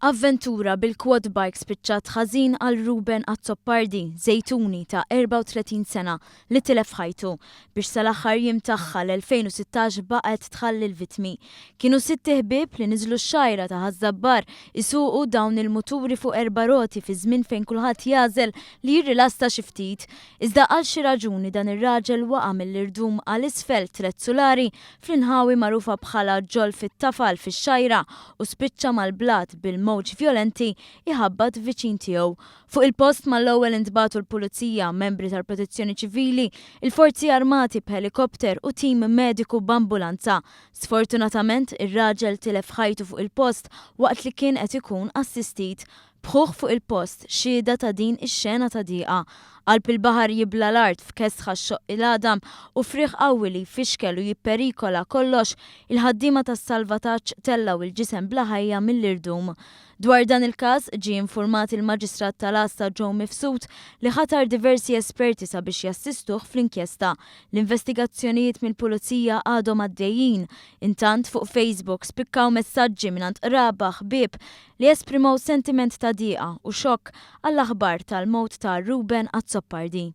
Avventura bil-quad bike spiċċat ħażin għal Ruben Azzopardi, Żejtuni ta' 34 sena, li tilef ħajtu, biex sal-aħħar jiem tagħha l-2016 baqgħet tħalli l-vittmi. Kienu sitt iħbieb li niżlu x-Xgħajra ta' Ħaż-Żabbar isuqu dawn il-muturi fuq erba' roti fi żmien fejn kulħadd jagħżel li jirrilassa xi ftit. Iżda għal xi raġuni dan ir-raġel waqa' mill-irdum għal isfel tlett sulari fl-inħawi magħrufa bħala Ġolf it-Tafal fix-Xgħajra u spiċċa mal-blat bil-mewġ vjolenti jħabbat viċin tiegħu. Fuq il-post mal-ewwel intbagħtu l-Pulizija, membri tal-Protezzjoni Ċivili, il-Forzi Armati b'ħelikopter u tim mediku b'ambulanza. Sfortunatament, ir-raġel tilef ħajtu fuq il-post waqt li kien qed ikun assistit. B'ħuh fuq il-post, xhieda ta' din ix-xena ta' dieqa. Qalb il-baħar jibla' l-art f'kesħa xxoqq il-għadam u f'riħ qawwi li jfixkel u jipperikola kollox, il-ħaddiema tas-salvataġġ tellgħu l-ġisem bla ħajja mill-irdum. Dwar dan il-każ, ġie infurmat il-Maġistrat tal-Għassa Joe Mifsud li ħatar diversi esperti sabiex jassistuh fl-inkjesta. L-investigazzjonijiet mill-Pulizija għadhom għaddejjin. Intant, fuq Facebook spikkaw messaġġi mingħand qraba, ħbieb, li esprimew sentiment ta' dieqa u xokk għall-aħbar tal-mewt ta' Ruben Azzopardi.